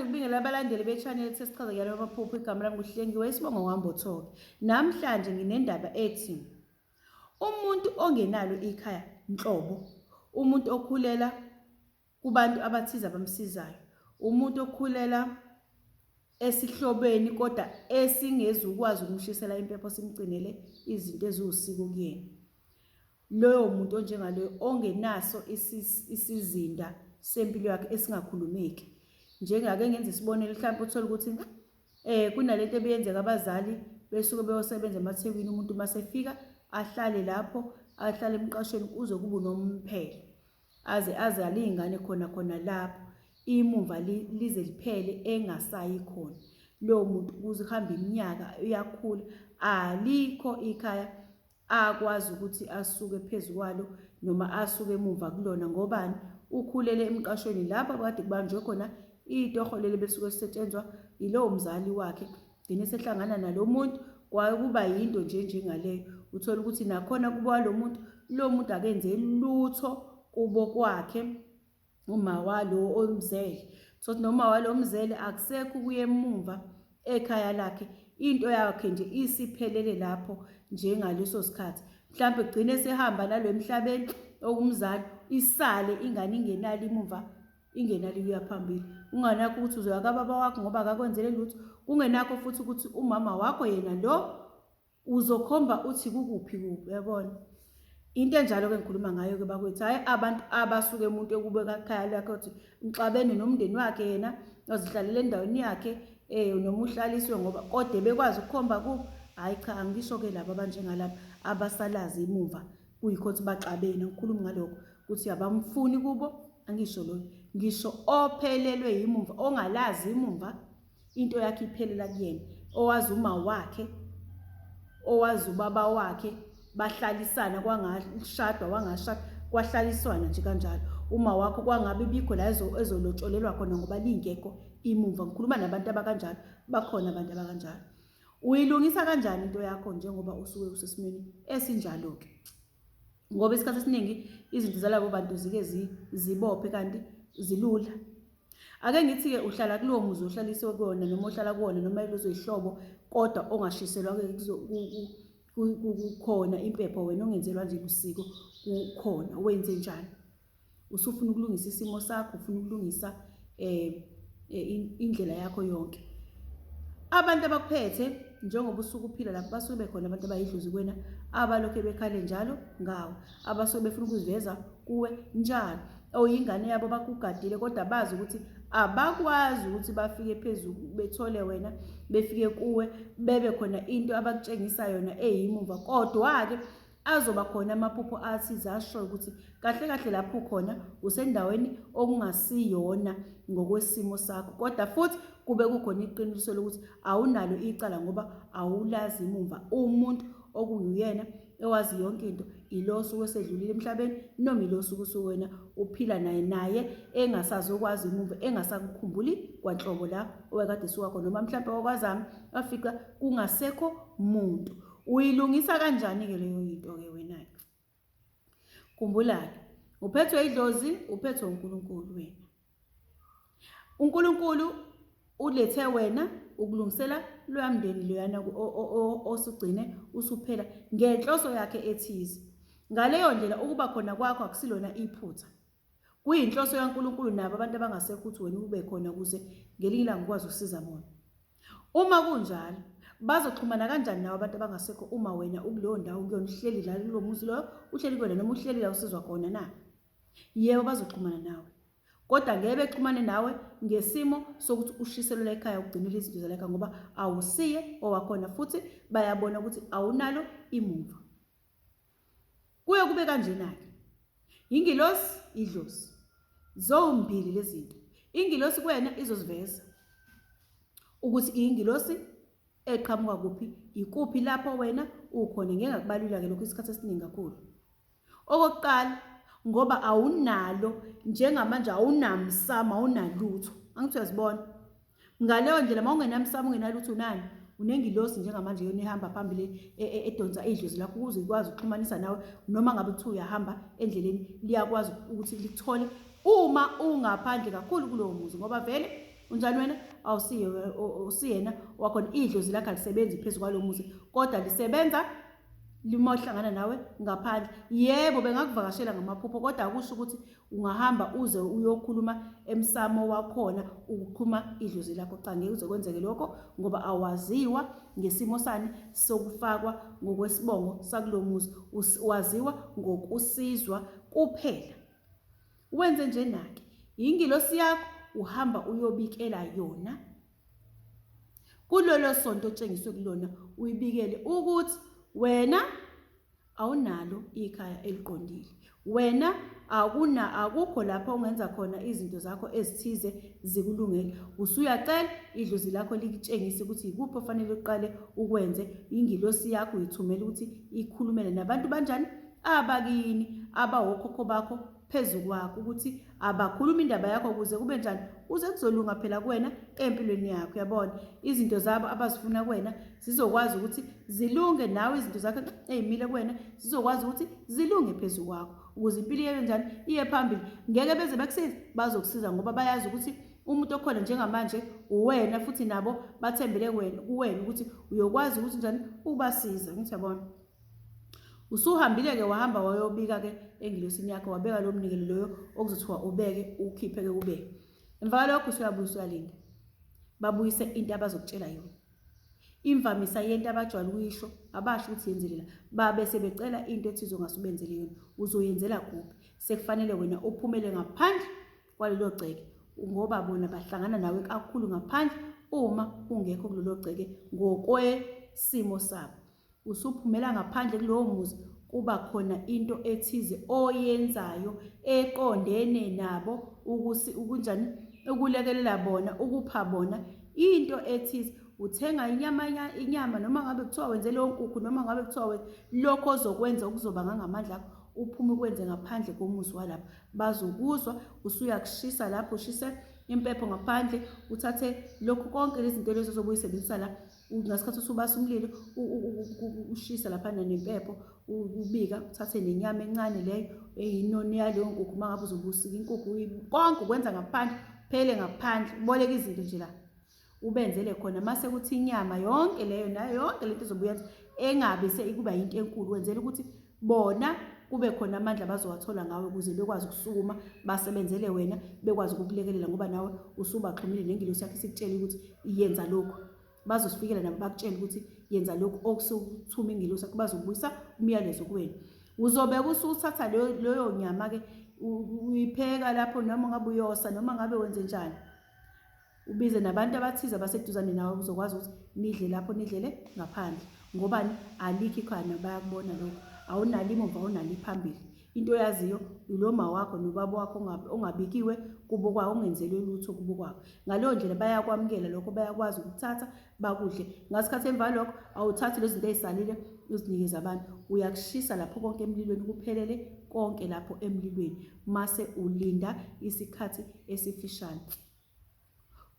Ngibingelela abalandeli be-channel ethi sichaza kuyalo amaphupho. Igama lami nguHlengiwe, isibongo ngwambothoke. Namhlanje nginendaba ethi umuntu ongenalo ikhaya nhlobo, umuntu okhulela kubantu abathize abamsizayo, umuntu okhulela esihlobeni kodwa esingezukwazi ukumshisela impepho simgcinele izinto eziwusiko kuyena. Loyo muntu onjengaloyo ongenaso isizinda sempilo yakhe esingakhulumeki. Njengake ngenza isibonelo, mhlawumbe uthole ukuthi kunalento ebeyenzeka, abazali besuke beyosebenza emaThekwini, umuntu uma sefika ahlale lapho, ahlale emqashweni kuze kube unomphelo, aze azale iy'ngane khona khona lapho, imumva lize liphele engasayi khona. Lowo muntu kuze kuhambe iminyaka uyakhula, alikho ikhaya akwazi ukuthi asuke phezu kwalo noma asuke emumva kulona. Ngobani? Ukhulele emqashweni lapho kade kubanjwe khona itoho leli besuke sisetshenzwa yilowo mzali wakhe, gcine sehlangana nalo muntu, kwakuba yinto nje njengaleyo. Uthola ukuthi nakhona kubo walo muntu, lo muntu akenze lutho kubo kwakhe uma walo omzele. So noma walo mzele akusekho ukuya emumva ekhaya lakhe, into yakhe nje isiphelele lapho njengaleso sikhathi. Mhlawumbe gcine sehamba nalo emhlabeni okumzali, isale ingane ingenalo imumva, ingenalo ukuya phambili. Unganakho ukuthi uzoya kababa wakho ngoba akakwenzele lutho, kungenakho futhi ukuthi umama wakho yena lo uzokhomba uthi kukuphi kuphi, uyabona? Into enjalo-ke ngikhuluma ngayo-ke bakwethu, hhayi abantu abasuke umuntu ekubeka ekhaya lakhe ukuthi ngixabene nomndeni wakhe, yena azihlalele endaweni yakhe noma uhlaliswe ngoba kodwa bekwazi ukukhomba kubo. Hhayi cha, angisho-ke laba abanjengalaba abasalazi imumva kuyikho ukuthi baxabene, ngikhulumi ngalokho ukuthi abamfuni kubo, angisho loyo. Ngisho ophelelwe yimumva, ongalazi imumva, into yakhe iphelela kuyena, owazi uma wakhe, owazi ubaba wakhe, bahlalisana kwangashadwa wangashada, kwahlaliswana nje kanjalo. Uma wakho kwangabe bikho la ezolotsholelwa khona ngoba lingekho imumva. Ngikhuluma nabantu abakanjalo, bakhona abantu abakanjalo. Uyilungisa kanjani into yakho njengoba usuke usesimweni esinjalo-ke? Ngoba isikhathi esiningi izinto zalabo bantu zike zibophe kanti zilula. Ake ngithi-ke uhlala kulowo muzi ohlaliswe kuwona noma ohlala kuwona noma kulezo zihlobo, kodwa ongashiselwa-ke kukhona impepho, wena ongenzelwa nje lusiko kukhona, wenze njani? Usufuna ukulungisa isimo sakho, ufuna ukulungisa indlela yakho yonke. Abantu abakuphethe njengoba usuke uphila lapho basuke bekhona abantu abayidlozi kuwena, abalokhe bekhale njalo ngawe, abasuke befuna ukuziveza kuwe njalo. Oyingane yabo bakugadile, kodwa bazi ukuthi abakwazi ukuthi bafike phezulu bethole wena, befike kuwe bebe khona into abakutshengisa yona eyimumva. Kodwa-ke azoba khona amaphupho athize ashoyo ukuthi kahle kahle lapho ukhona usendaweni okungasiyona ngokwesimo sakho, kodwa futhi kube kukhona iqiniso lokuthi awunalo icala ngoba awulazi imumva. Umuntu okunguyena owazi yonke into ilo osuke esedlulile emhlabeni, noma ilo osuke usuwena uphila naye, naye engasazokwazi imumva, engasakukhumbuli kwanhlobo la owekade esuka khona, noma mhlawumbe wakwazama wafica kungasekho muntu. Uyilungisa kanjani-ke leyo yinto-ke wena-ke? Khumbula-ke, uphethwe idlozi, uphethwe uNkulunkulu wena. uNkulunkulu ulethe wena ukulungisela loya mndeni loyana osugcine usuphela ngenhloso yakhe ethize. Ngaleyo ndlela ukuba khona kwakho akusilona iphutha. Kuyinhloso kaNkulunkulu nabo abantu abangasekho ukuthi wena ube khona ukuze ngelinye ilanga ukwazi ukusiza bona. Uma kunjalo, bazoxhumana kanjani nawe abantu abangasekho uma wena ukuleyo ndawo kuyona, uhleli la kulo muzi loyo, uhleli kuyona noma uhleli la usizwa khona na? Yebo, bazoxhumana nawe. Kodwa ngeke bexhumane nawe ngesimo sokuthi ushiselwe ekhaya ugcinile izinto zalekhaya ngoba awusiye owakhona, futhi bayabona ukuthi awunalo imumva. Kuye kube kanjena-ke. Ingilosi, idlozi. Zombili lezi zinto. Ingilosi kuwena izoziveza ukuthi iyingilosi eqhamuka kuphi, ikuphi lapho wena ukhona. Ngeke ngakubalula-ke lokhu isikhathi esiningi kakhulu. Okokuqala, ngoba awunalo njengamanje, awunamsamo, awunalutho. Angithi uyazibona? Ngaleyo ndlela uma ungenamsamo, ungenalutho, unani? Unengilosi njengamanje yona ihamba phambili edonsa idlozi lakho ukuze ikwazi ukuxhumanisa nawe, noma ngabe kuthiwa uyahamba endleleni liyakwazi ukuthi likuthole uma ungaphandle kakhulu kulowo muzi, ngoba vele Unjani wena? Awusiye usiyena wakhona. Idlozi lakho alisebenzi phezu kwalo muzi, kodwa lisebenza lima uhlangana nawe ngaphandle. Yebo, bengakuvakashela ngamaphupho, kodwa akusho ukuthi ungahamba uze uyokhuluma emsamo wakhona ukuxhuma idlozi lakho. Cha, ngeke uze kwenzeke lokho ngoba awaziwa ngesimo sani sokufakwa ngokwesibongo sakulo muzi, waziwa ngokusizwa kuphela. Wenze njena-ke, yingilosi yakho uhamba uyobikela yona kulolo sonto otshengiswe kulona, uyibikele ukuthi wena awunalo ikhaya eliqondile, wena akuna akukho lapho ongenza khona izinto zakho ezithize zikulungele. Usuyacela idlozi lakho likutshengise ukuthi yikuphi ofanele uqale ukwenze. Ingilosi yakho uyithumela ukuthi ikhulumele nabantu banjani abakini abawokhokho bakho phezu kwakho, ukuthi abakhuluma indaba yakho ukuze kube njani, kuze kuzolunga phela kuwena empilweni yakho. Uyabona, izinto zabo abazifuna kuwena zizokwazi ukuthi zilunge, nawe izinto zakho ey'mile kuwena zizokwazi ukuthi zilunge phezu kwakho, ukuze impilo iye njani, iye phambili. Ngeke beze bekusize, bazokusiza ngoba bayazi ukuthi umuntu okhona njengamanje uwena, futhi nabo bathembele kuwena ukuthi uyokwazi ukuthi njani ubasiza. Ngithi yabona, usuhambile-ke, wahamba wayobika-ke engilosini yakho, wabeka lowo mnikelo loyo okuzothiwa ubeke, ukhiphe-ke ubeke. Emva kwalokho usuyabuya usuyalinda babuyise into abazokutshela yona. Imvamisa yento abajwayele ukuyisho, abasho ukuthi yenzele la, babe sebecela into ethize ongase ubenzele yona. Uzoyenzela kuphi? Sekufanele wena uphumele ngaphandle kwalelo gceke, ngoba bona bahlangana nawe kakhulu ngaphandle uma ungekho kulelo gceke ngokwesimo sabo. Usuphumela ngaphandle kulowo muzi, kuba khona into ethize oyenzayo eqondene nabo, ukunjani, ukulekelela bona, ukupha bona into ethize. Uthenga inyama, inyama noma ngabe kuthiwa wenze leyo nkukhu, noma ngabe kuthiwa lokho ozokwenza okuzoba ngangamandla akho, uphume ukwenze ngaphandle komuzi walapho. Bazokuzwa usuyakushisa lapho, ushise impepho ngaphandle, uthathe lokhu konke lezi zinto lezi ozobe uyisebenzisa la ngasikhathi usubasa umlilo, ushisa laphana nempepho, ubika, uthathe nenyama encane leyo eyinoni yaleyo nkukhu, uma ngabe uzobe usika inkukhu, konke ukwenza ngaphandle, phele ngaphandle, uboleke izinto nje la ubenzele khona. Mase kuthi inyama yonke leyo nayo yonke lento ozobe uyenza engabe seyikuba yinto enkulu, wenzela ukuthi bona kube khona amandla abazowathola ngawe, ukuze bekwazi ukusukuma basebenzele wena, bekwazi ukukulekelela, ngoba nawe usubaxhumile nengilosi yakho isikutshela ukuthi yenza lokhu. Bazosifikela nabo bakutshela ukuthi yenza lokhu okusukuthuma ingilosi yakho, bazobuyisa umyalezo kuwena. Uzobe usuthatha leyo nyama-ke uyipheka lapho, noma ngabe uyosa, noma ngabe wenze njani, ubize nabantu abathize abaseduzane nawe, uzokwazi ukuthi nidle lapho, nidlele ngaphandle. Ngobani? Alikho ikhaya, bayakubona lokho. Awunalo imuva, awunalo iphambili. Into oyaziyo ilo ma wakho nobaba wakho ongabikiwe kubo kwawo, ongenzelwe lutho kubo kwabo. Ngaleyo ndlela bayakwamukela lokho, bayakwazi ukuthatha bakudle. Ngasikhathi emva lokho awuthathi lezi zinto ey'salile uzinikeze abantu, uyakushisa lapho konke emlilweni, kuphelele konke lapho emlilweni, mase ulinda isikhathi esifishane.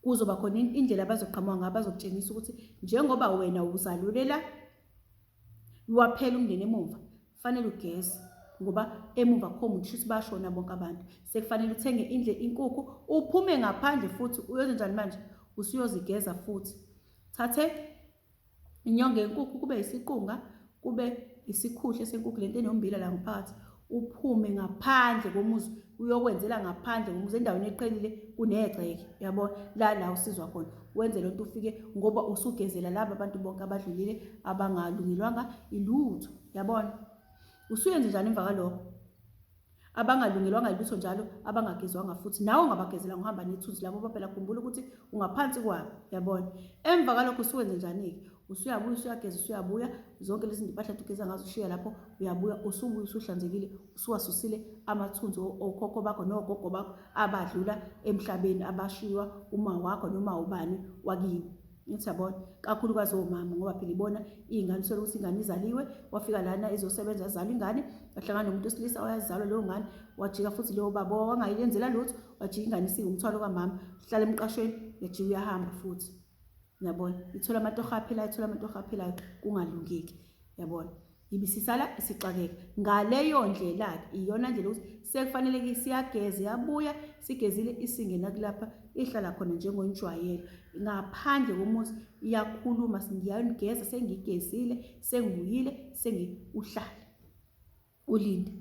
Kuzoba khona indlela abazoqhamuka ngayo, bazokutshengisa ukuthi njengoba wena uzalulela waphela umndeni emuva, fanele ugeze, ngoba emuva kho muntu, shuthi bashona bonke abantu. Sekufanele uthenge indle inkukhu, uphume ngaphandle futhi uyenze njani manje, usuyozigeza futhi, thathe inyongo yenkukhu, kube isiqunga, kube isikhuhle senkukhu, lento enombila la ngaphakathi, uphume ngaphandle komuzi uyokwenzela ngaphandle komuzi endaweni eqhelile kunegceke, yabo, la la usizwa khona, wenze lento ufike, ngoba usugezela laba abantu bonke abadlulile abangalungelwanga ilutho. Yabona, usuyenze njani emva kwalokho? Abangalungelwanga lutho njalo, abangagezwanga futhi, nawe ungabagezela ngohamba nethunzi labo, ngoba phela khumbula ukuthi ungaphansi kwabo. Yabona, emva kwalokho usuwenze njani-ke? Usuyabuya, usuyageza, usuyabuya, zonke lezi mpahla ugeza ngazo ushiya lapho, uyabuya, usubuya usuhlanzekile, usuwasusile amathunzi okhokho bakho nogogo bakho abadlula emhlabeni, abashiywa uma wakho noma ubani wakini. Ngithi yabona, kakhulukazi omama, ngoba phela ibona iy'ngane, uthole ukuthi ingane izaliwe, wafika lana izosebenza, yazalwa ingane, wahlangana nomuntu wesilisa, oyazalwa leyo ngane, wajika futhi leyo baba wangayenzela lutho, wajika ingane isiwumthwalo kamama, uhlala emqashweni, uyajika uyahamba futhi. Yabona, ithola amatoho aphilayo, ithola amatoho aphilayo, kungalungeki. Yabona, ibisisala isixakeka ngaleyo ndlela-ke. Iyona ndlela ukuthi sekufanele-ke siyageza, iyabuya sigezile, isingena kulapha ihlala khona njengonjwayelo. Ngaphandle komuzi iyakhuluma, ngiyangigeza, sengigezile, sengibuyile, sengi uhlale ulinde.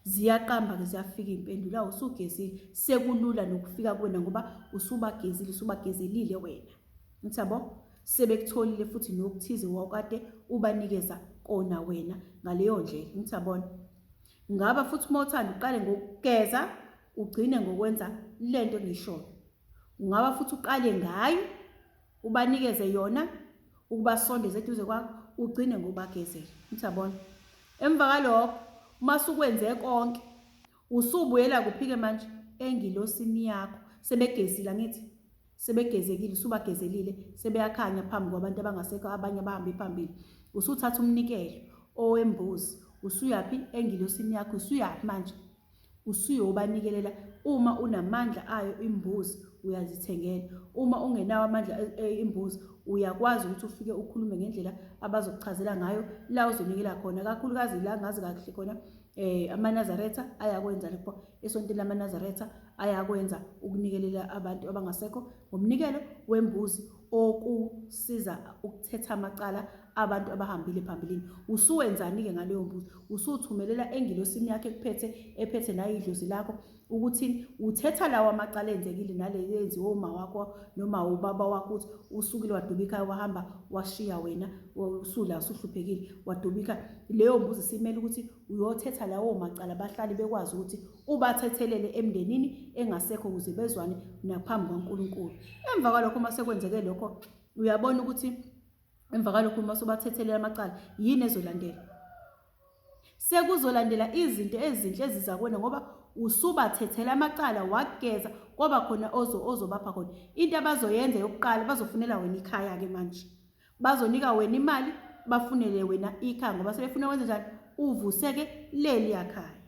Ziyaqamba-ke ziyafika iy'mpendulo, awu usugezile, sekulula nokufika kuwena ngoba usubagezile, usubagezelile wena. Ngithi yabo, sebekutholile futhi nokuthize wawukade ubanikeza kona wena ngaleyo ndlela. Ngithi yabona. Ngaba futhi uma uthanda uqale ngokugeza ugcine ngokwenza lento engishoyo. Ungaba futhi uqale ngayo ubanikeze yona ukubasondeza eduze kwakho ugcine ngokubagezela. Ngithi yabona. Emva kwalokho uma sukwenze konke usubuyela kuphi-ke manje engilosini yakho sebegezile angithi sebegezekile usubagezelile sebeyakhanya phambi kwabantu abangasekho abanye abahambe phambili usuthatha umnikelo owembuzi usuyaphi engilosini yakho usuyaphi manje usuyobanikelela uma unamandla ayo imbuzi uyazithengela uma ungenawo amandla e, e, imbuzi uyakwazi ukuthi ufike ukhulume ngendlela abazokuchazela ngayo la uzonikela khona kakhulukazi la ngazi kahle khona eh amaNazaretha ayakwenza lokho esontweni lamaNazaretha ayakwenza ukunikelela abantu abangasekho ngomnikelo wembuzi okusiza ukuthetha amacala abantu abahambile phambilini. Usuwenzani-ke ngaleyo mbuzi? Usuthumelela engilosini yakho ekuphethe ephethe nayo idlozi lakho ukuthi uthetha lawa amacala enzekile nale yenziwe uma wakho noma ubaba wakho ukuthi usukile waduba ikhaya wahamba washiya wena usula usuhluphekile waduba ikhaya. Leyo mbuzi simele ukuthi uyothetha lawo macala bahlale bekwazi ukuthi ubathethelele emndenini engasekho ukuze bezwane naphambi kwaNkulunkulu. Emva kwalokho uma sekwenzeke lokho uyabona ukuthi emva kwalokho uma subathethelela amacala yini ezolandela? Sekuzolandela izinto ezinhle eziza kuwena ngoba usubathethela amacala wageza kwaba khona ozobapha khona. Into abazoyenza yokuqala bazofunela wena ikhaya-ke manje. Bazonika wena imali bafunele wena ikhaya ngoba sebefuna wenze njani? Uvuseke leliya khaya.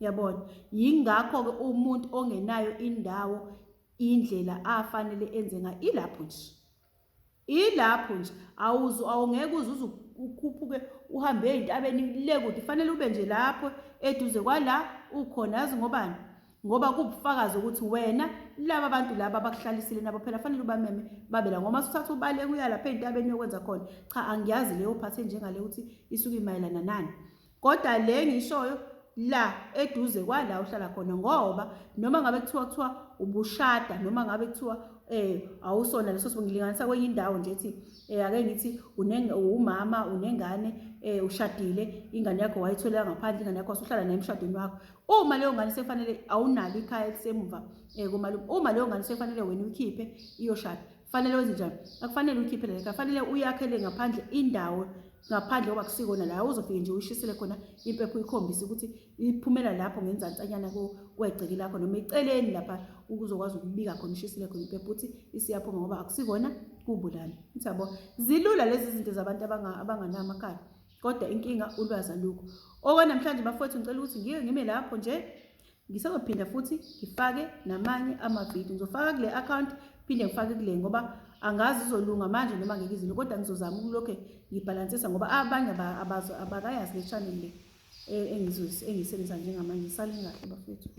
Yabona? Yingakho-ke umuntu ongenayo indawo indlela afanele enze ngayo ilapho nje. Ilapho nje awuzu awungeke uze uze ukhuphuke uhambe ey'ntabeni le kude fanele ube nje lapho eduze kwala ukhona yazi ngobani ngoba kuwubufakazi ukuthi wena laba bantu laba abakuhlalisile nabo phela fanele ubameme babe la ngoba usuthatha ubaleke uya lapha ey'ntabeni yokwenza khona cha angiyazi leyo phathe njengale ukuthi isuke imayelana nani Kodwa le ngishoyo la eduze kwala uhlala khona ngoba noma ngabe kuthiwa kuthiwa ubushada noma ngabe kuthiwa eh awusona leso ngilinganisa kwenye indawo nje ethi eh ake ngithi umama unengane eh ushadile ingane yakho wayitholela ngaphandle ingane yakho wasuhlala naye emshadweni wakho uma leyo ngane sekufanele awunalo ikhaya elisemuva eh komalume uma leyo ngane sekufanele wena uyikhiphe iyoshada Fanele wenze njani? Akufanele uyikhiphe le khaya, fanele uyakhele ngaphandle indawo ngaphandle ngoba kusikona la uzofike nje uyishisele khona impepho uyikhombise ukuthi iphumela lapho ngenzantsanyana kwegceke lakho noma eceleni lapha ukuzokwazi ukubika khona ushisele khona impepho ukuthi isiyaphuma ngoba akusikona kubulala. Ngithi yabo zilula lezi zinto zabantu abanganawo amakhaya kodwa inkinga ulwazi alukho. Okwanamhlanje bafowethu ngicela ukuthi ngike ngime lapho nje Ngisazophinda futhi ngifake namanye amavidiyo. Ngizofaka kule account phinde ngifake kule ngoba angazi izolunga manje noma ngeke izilunge kodwa ngizozama ukulokhe ngibhalansisa ngoba abanye abakayazi le channel le eh, engiyisebenzisa njengamanje. Saleni kahle bafethu.